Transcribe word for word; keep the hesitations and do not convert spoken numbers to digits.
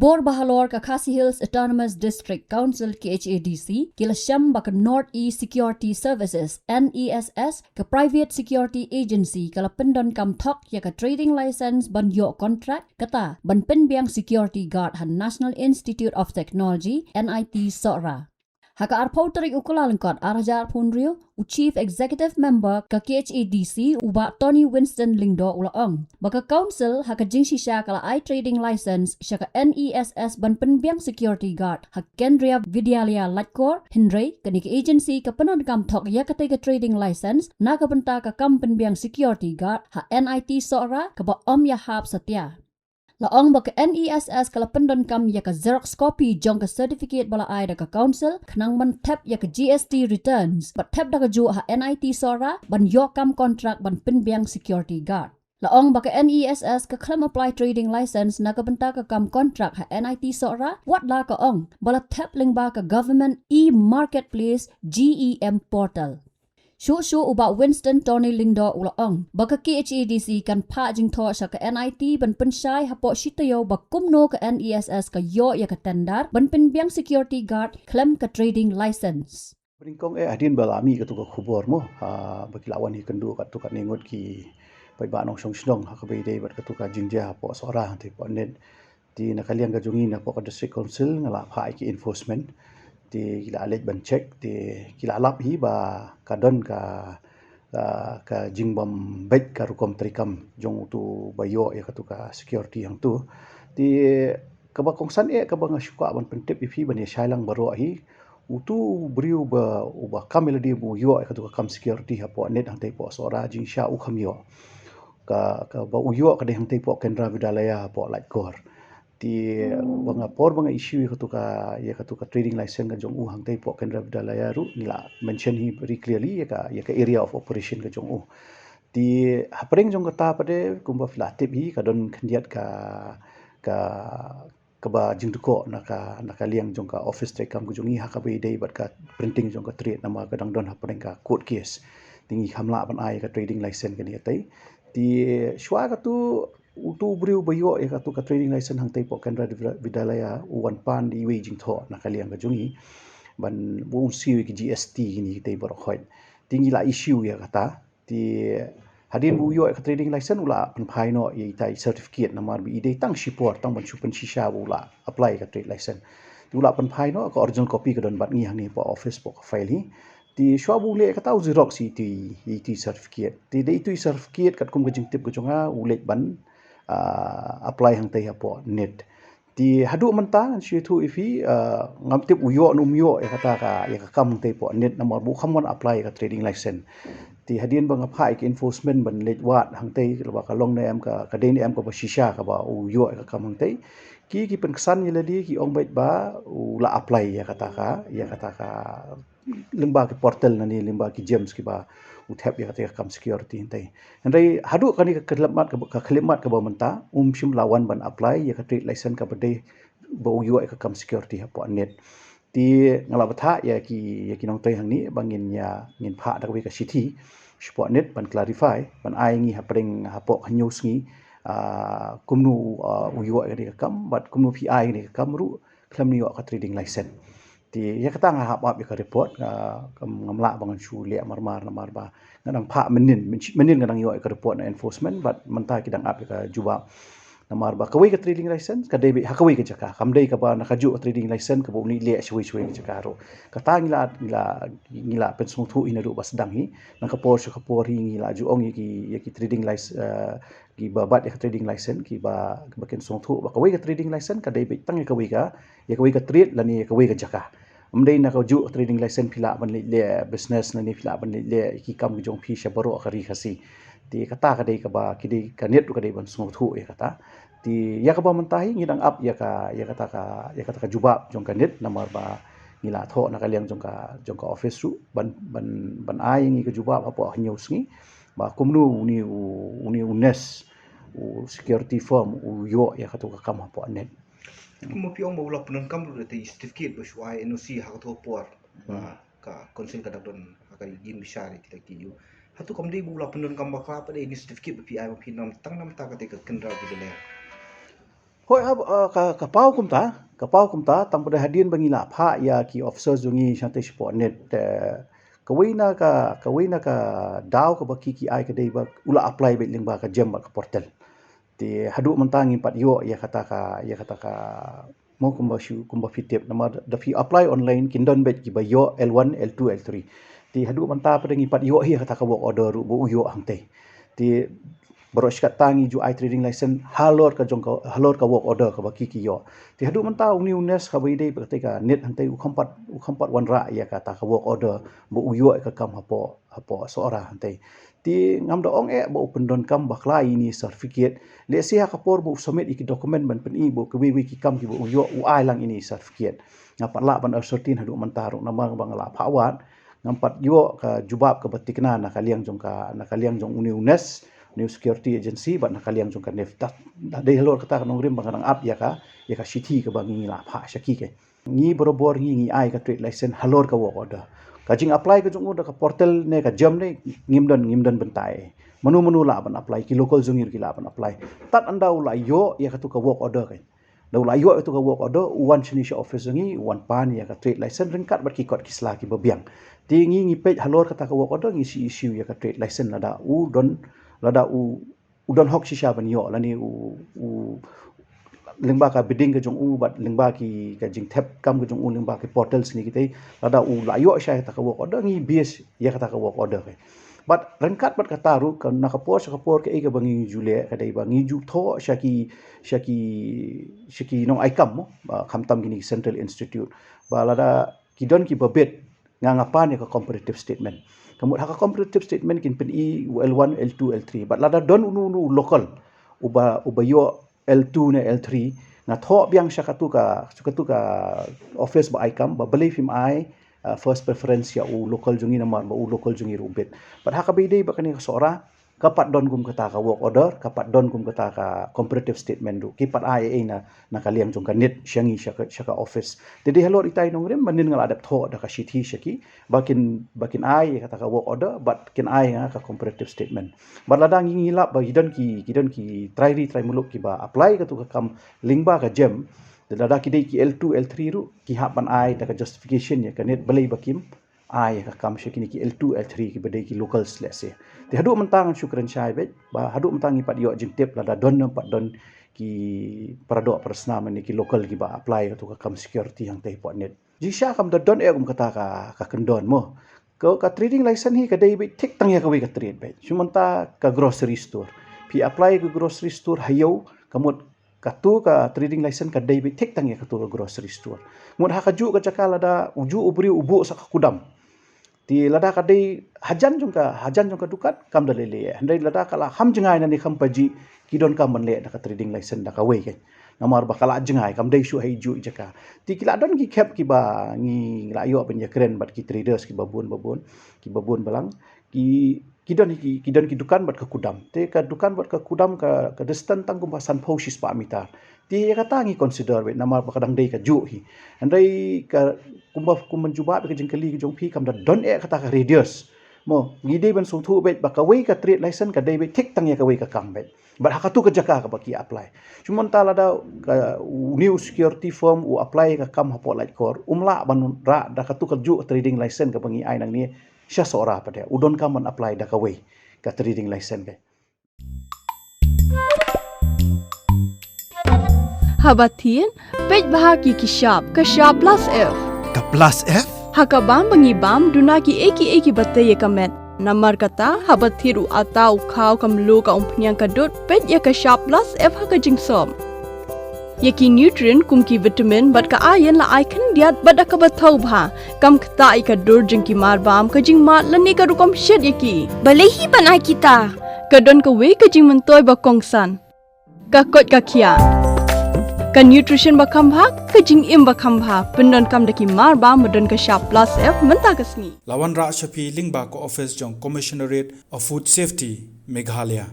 Bor ba halor ka Khasi Hills Autonomous District Council, K H A D C, ki la shem ba ka North East Security Services, N E S S, ka private security agency, ka la pyndonkam thok ïa ka trading license ban ïoh contract, kata ban pynbiang security guard ha National Institute of Technology, N I T, Sohra. Ha ka arphew tarik u Kyllalyngkot ar hajar arphew hynriew, u Chief Executive Member ka K H A D C, u Bah Tony Winston Lyngdoh, u la ong ba ka Council ha ka jingshisha ka la ai trading license sha ka N E S S ban pynbiang security guard ha Kendriya Vidyalaya Laitkor, hynrei kane ka agency ka pyndonkam thok ïa katei ka trading license na ka bynta ka kam pynbiang security guard ha N I T Sohra, kaba ym ïahap satia. La ong ba ka N E S S ka la pyndonkam ïa ka xerox copy jong ka certificate ba la ai da ka Council khnang ban thep ïa ka G S T returns, bad thep da kajuh ha N I T Sohra ban ïoh kam contract ban pynbiang security guard. La ong ba ka N E S S ka khlem apply trading license na ka bynta ka kam contract ha N I T Sohra, wat la ka ong ba la thep lyngba ka Government e-Marketplace, G E M portal. Shuh shuh u Bah Winston Tony Lyngdoh u la ong ba ka K H A D C kan phah jingthoh sha ka N I T ban pynshai hapoh shi taïew ba kumno ka N E S S ka ïoh ïa ka tender ban pynbiang security guard khlem ka trading license. Bring kong eh hadien ba la mih katu ka khubor mo, ha, ba ki la wan hi kynduh katu ka ningut ki paidbah nongshong shnong ha kaba ïadei bad katu ka jingjia hapoh Sohra hangtei hapoh Net. Te na ka liang ka jong ngi na pok ka District Council nga la phah ïa ki enforcement. Te ki la leit ban check, te ki la lap hi ba ka don ka, ah, ka jingbym beit ka rukom treikam jong utu ba ïoh ïa katu ka security hangtu. Te kaba kongsan eh kaba nga shu kwah ban pyntip ïa phi ban ïa shai lang baroh hi. Utu u briew ba, uba kam ïa lade ba u ïoh ïa katu ka kam security hapoh Net hangtei hapoh Sohra, jingshisha u kham ïoh. Ka, kaba u ïoh ka dei hangtei hapoh Kendra Vidyalaya hapoh Laitkor. Te ba nga por ba nga issue ïa katu ka, ïa katu ka trading license ka jong u hangtei hapoh Kendra Vidyalaya ruh ngi la mention hi very clearly ïa ka, ïa ka area of operation ka jong u. Te hapdeng jong kata pat de kumba phi la tip hi ka don khyndiat ka, ka, kaba jingdukok na ka, na ka liang jong ka office treikam ka jong ngi ha kaba ïadei bad ka printing jong ka trade namar ka dang don hapdeng ka court case. Te ngi kham lah ban ai ka trading license kane katei. Te shuwa katu utu u briew ba ïoh ïa katu ka trading license hangtei hapoh Kendra Vidyalaya u wan pan da iwei i jingthoh na ka liang ka jong ngi ban ba un siew ïa ki G S T kine kitei baroh khoit. Te ngi la issue ïa kata. Te hadien ba u ïoh ïa ka trading license u la pynphai noh ïa ita i certificate namar ba i dei tang shipor tang ban shu pynshisha ba u la apply ïa ka trade license. Te u la pynphai noh, ka original copy ka don bad ngi hangne hapoh office hapoh ka file hi. Te shuwa ba u leh ïa kata u xerox ïa itu i, ïa itu i certificate. Te da itu i certificate katkum ka jingtip ka jong nga u leit ban, ah, apply hangtei hapoh Net. Te haduh mynta ngan shu ïathuh ïa phi, ah, ngam tip u ïoh ne um ïoh ïa kata ka, ïa ka kam hangtei hapoh Net namar ba u kham wan apply ïa ka trading license. Te hadien ba nga phah ïa ki enforcement ban leit wad hangtei, kaba ka long ne em ka, ka dei ne em kaba shisha kaba u ïoh ïa ka kam hangtei. Ki, ki pynksan ïa lade ki ong beit ba u la apply ïa kata ka, ïa kata ka lyngba ki portal nangne, lyngba ki GeMS kiba u thep ïa kata ka kam security hangtei. Hynrei haduh kane ka khyllipmat kaba, ka khyllipmat kaba mynta um shym la wan ban apply ïa ka trade license kaba dei ba u ïoh ïa ka kam security hapoh Net. Te nga la bthah ïa ki, ïa ki nongtrei hangne ba ngin ïa, ngin phah da kawei ka shithi shapoh Net ban clarify, ban ai ngi hapdeng hapoh ka hynñiew sngi, ah, kumno, ah, u ïoh ïa kane ka kam bad kumno phi ai kane ka kam ruh khlem ne ïoh ka trading license. Te ïa kata nga hap ap ïa ka report, nga, ngam lah ba ngan shu leh marmar namar ba nga dang phah mynnin, mynnin nga dang ïoh ïa ka report na enforcement bad mynta ki dang ap ïa ka jubab. Namar ba kawei ka trading license ka dei beit ha kawei ka jaka, kam dei kaba na kajuh ka trading license kaba u leit leh shawei shawei ka jaka ruh. Kata ngi la, ngi la, ngi la pynsngewthuh hi naduh ba sdang hi. Na ka por sha ka por hi ngi la ju ong ïa ki, ïa ki trading license, eh, kiba bat ïa ka trading license, kiba, kiba kin sngewthuh ba kawei ka trading license ka dei beit tang ïa kawei ka, ïa kawei ka trade lane ïa kawei ka jaka. Ym dei na kajuh ka trading license phi lah ban leit leh business lane phi lah ban leit leh ïa ki kam ki jong phi sha baroh ka ri Khasi. Te kata ka dei kaba, ki dei ka Net ruh ka dei ban sngewthuh ïa kata. Te ïa kaba mynta hi ngi dang ap ïa ka, ïa kata ka, ïa kata ka jubab jong ka Net namar ba ngi la thoh na ka liang jong ka, jong ka office ruh ban, ban, ban ai ngi ka jubab hapoh hynñiew sngi. Ba kumno une u, une u NES, u security firm u ïoh ïa katu ka kam hapoh Net. Kumba phi ong ba u la pyndonkam ruh da i certificate ba shu ai N O C ha katu ka por ba ka council ka dang don ha ka ïing bishar ïa kita ki ïew. Hato kam dei ba u la pyndonkam bakla pat da i certificate ba phi ai ba phi nang tang namar kata ka Kendra Vidyalaya? Hoi, ha, uh, ka, ka paw kumta, ka paw kumta, tang pada hadien ba ngi la phah ïa ki officers jong ngi shante shapoh NET, eh, kawei na ka, kawei na ka daw kaba ki ki ai ka dei ba u la apply beit lyngba ka JEM bad ka portal. Te haduh mynta ngim pat ïoh ïa kata ka, ïa kata ka, mo kumba shu, kumba phi tip, namar da phi apply online kin don beit kiba ïoh L one, L two, L three. Te haduh mynta pat ngim pat ïoh hi ïa kata ka work order ruh ba u ïoh hangtei. Te baroh shi katta ngi ju ai trading license halor ka jong ka, halor ka work order kaba ki ki ïoh. Te haduh mynta une u NES kaba ïadei bad katei ka NET hangtei u kham pat, u kham pat wanrah ïa kata ka work order ba u ïoh ïa ka kam hapoh, hapoh Sohra hangtei. Te ngam da ong eh ba u pyndonkam bakla ïa ine i certificate. Lehse ha ka por ba u submit ïa ki document ban pyni ba kawei wei ki kam kiba u ïoh u ai lang ine i certificate. Nga pat lah ban ascertain haduh mynta ruh namar ba nga la phah wad. Ngam pat ïoh ka jubab kaba thikna na ka liang jong ka, na ka liang jong une u NES, une u security agency, bad na ka liang jong ka NEF. Da, da dei halor kata ka nongrim ba nga dang ap ïa ka, ïa ka shithi kaba ngi la phah sha ki ke. Ngi barabor ngi, ngi ai ka trade license halor ka work order. Ka jing apply ka jong u da ka portal ne ka JEM ne ngim don, ngim don bynta ei. Mano mano lah ban apply, ki local jong ngi ruh ki lah ban apply. Tad ynda u la ïoh ïa katu ka work order ka. Da u la ïoh ïa katu ka work order, u wan shane sha office jong ngi, u wan pan ïa ka trade license ryngkat bad ki kot ki sla kiba biang. Te ngi, ngi peit halor kata ka work order ngi sa issue ïa ka trade license lada u don, lada u u don hok shisha ban ïoh lane u, u lyngba ka bidding ka jong u bad lyngba ki ka jingthep kam ka jong u lyngba ki portal sini kitei, lada u la ïoh shisha ïa kata ka work order ngi base ïa kata ka work order ke. Bad ryngkat bad kata ruh ka na ka por sha ka por kaei kaba ngi ju leh ka dei ba ngi ju thoh sha ki, sha ki, sha ki nong ai kam mo, ba khamtam kine ki central institute. Ba lada ki don kiba bid nga, nga pan ïa ka comparative statement. Ka mut ha ka comparative statement kin pyni u L one, L two, L three. Bad lada don uno uno u local uba, uba ïoh L two ne L three, nga thoh biang sha katu ka, sha katu ka office ba ai kam ba balei phim ai, uh, first preference ïa u local jong ngi namar ba u local jong ngi ruh u bid. Bad ha kaba ïadei bad kane ka Sohra, ka pat don kum kata ka work order, ka pat don kum kata ka comparative statement ruh. Ki pat ai ei na, na ka liang jong ka NET sha ngi sha ka, sha ka office. Te dei halor itai nongrim, mynnin nga la dep thoh da ka shithi sha ki, ba kin, ba kin ai kata ka work order, bad kin ai nga ka comparative statement. Bad lada ngi, ngi lap ba ki don ki, ki don ki trai ri trai muluk kiba apply katu ka kam lyngba ka JEM, te lada ki dei ki L two, L three ruh, ki hap ban ai da ka justification ïa ka NET balei ba kim ai ïa ka kam sha kine ki L two, L three kiba dei ki locals lehse. Te haduh mynta ngan shu kren shai beit ba haduh mynta ngi pat ïoh jingtip lada don ne em pat don ki paradoh parasnam ne ki local kiba apply katu ka kam security hangtei hapoh NET. Jingshisha kam da don eh kum kata ka, ka kyndon mo. Ka, ka trading license hi ka dei beit thik tang ïa kawei ka trade beit. Shu mynta ka grocery store. Phi apply ka grocery store ha ïew ka mut katu ka trading license ka dei beit thik tang ïa katu ka grocery store. Mut ha kajuh ka jaka lada ujuh u briew u buh sa ka kudam. Te lada ka dei hajan jong ka, hajan jong ka dukan, kam da lei lei. Hynrei lada ka la kham jngai ne kham pajih, ki donkam ban leh da ka trading license da kawei kein. Namar ba ka la jngai, kam dei shuh ha ijuh i jaka. Te ki la don ki khep kiba ngi la ïoh ban ïakren bad ki traders kiba bun ba bun, kiba bun balang. Ki, ki don ki, ki don ki dukan bad ka kudam. Te ka dukan bad ka kudam ka, ka distance tang kumba sanphew shispah meter. Te ïa kata ngi consider beit namar ba ka dang dei kajuh hi. Hynrei ka kumba, kumba jubab ka jingkylli ka jong phi kam da don eh kata ka radius. Mo, ngi dei ban sngewthuh beit ba kawei ka trade license ka dei beit thik tang ïa kawei ka kam beit. Bad ha katu ka jaka kaba ki apply. Shu mynta lada ka, u new security firm u apply ka kam hapoh Laitkor, um lah ban rah da katu kajuh trading license kaba ngi ai nangne sha Sohra pat de. U donkam ban apply da kawei ka trading license ka. Haba thied, peit bha ki ki shap, ka shap plus F. Ka plus F? Ha ka bam ba ngi bam, duna kiei kiei kiba tei ïa ka met. Namar kata, haba thied u atta, u khaw, ka mluh, ka umphniang, ka dud, peit ïa ka shap plus F ha ka jingsop. Ïa ki nutrient kum ki vitamin bad ka iron la ai khyndiat bad da kaba thaw bha. Kam ktah ïa ka dur jong ki marbam, ka jingmad lane ka rukom shet ïa ki. Balei hi ban ai kita? Ka don kawei ka jingmyntoi ba kongsan. Ka koit ka khiah. Ka nutrition ba kham bha, ka jingim ba kham bha. Pyndonkam da ki marbam ba don ka shap plus F mynta ka sngi. La wanrah sha phi lyngba ka office jong Commissionerate of Food Safety, Meghalaya.